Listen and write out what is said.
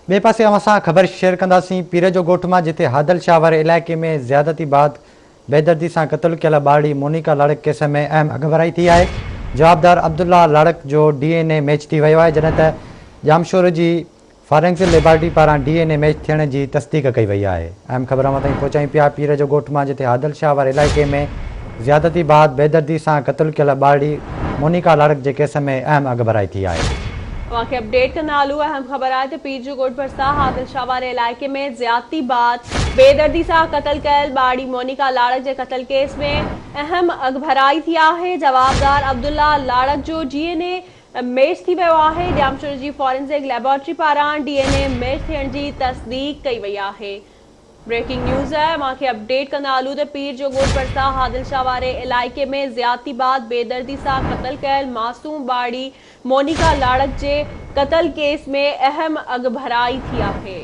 ٻئي پاسي اوهان سان خبر شيئر ڪنداسين پير جو ڳوٺ مان جتي هادل شاهه واري علائقي ۾ زيادتي بعد بيدردي سان قتل ڪيل ٻارڙي مونيڪا لاڙڪ ڪيس ۾ اهم اڳڀرائي ٿي آهي جوابدار عبدالله لاڙڪ جو ڊي اين اي ميچ ٿي ويو آهي جڏهن ته ڄامشورو جي فارينزڪ ليبارٽري پاران ڊي اين اي ميچ ٿيڻ جي تصديق ڪئي وئي آهي. اهم خبر اوهان تائين پهچايون پيا پير جو ڳوٺ مان جتي عادل شاهه واري علائقي ۾ زيادتي بعد بيدردي سان قتل ڪيل ٻارڙي مونيڪا لاڙڪ جي ڪيس ۾ اهم اڳڀرائي ٿي آهي. اوهان کي اپڊيٽ ڪندا هلون اهم خبر آهي ته پير جو ڳوٺ ڀرسان عادل شاهه واري علائقي ۾ زيادتي بعد بيدردي سان قتل ڪيل ٻارڙي مونيڪا لاڙڪ جي قتل ڪيس ۾ اهم اڳڀرائي ٿي آهي جوابدار عبدالله لاڙڪ جو ڊي اين اي ميچ ٿي ويو آهي، ڄامشوري جي فارنزڪ ليبارٽري پاران ڊي اين اي ميچ ٿيڻ جي تصديق ڪئي وئي آهي. بريڪنگ نيوز اوهان کي اپڊيٽ ڪندا هلون ته پير جو ڳوٺ ڀرسان عادل شاهه واري علائقي ۾ زيادتي بعد بيدردي سان قتل ڪيل معصوم ٻارڙي مونيڪا لاڙڪ جي قتل ڪيس ۾ اهم اڳڀرائي ٿي آهي.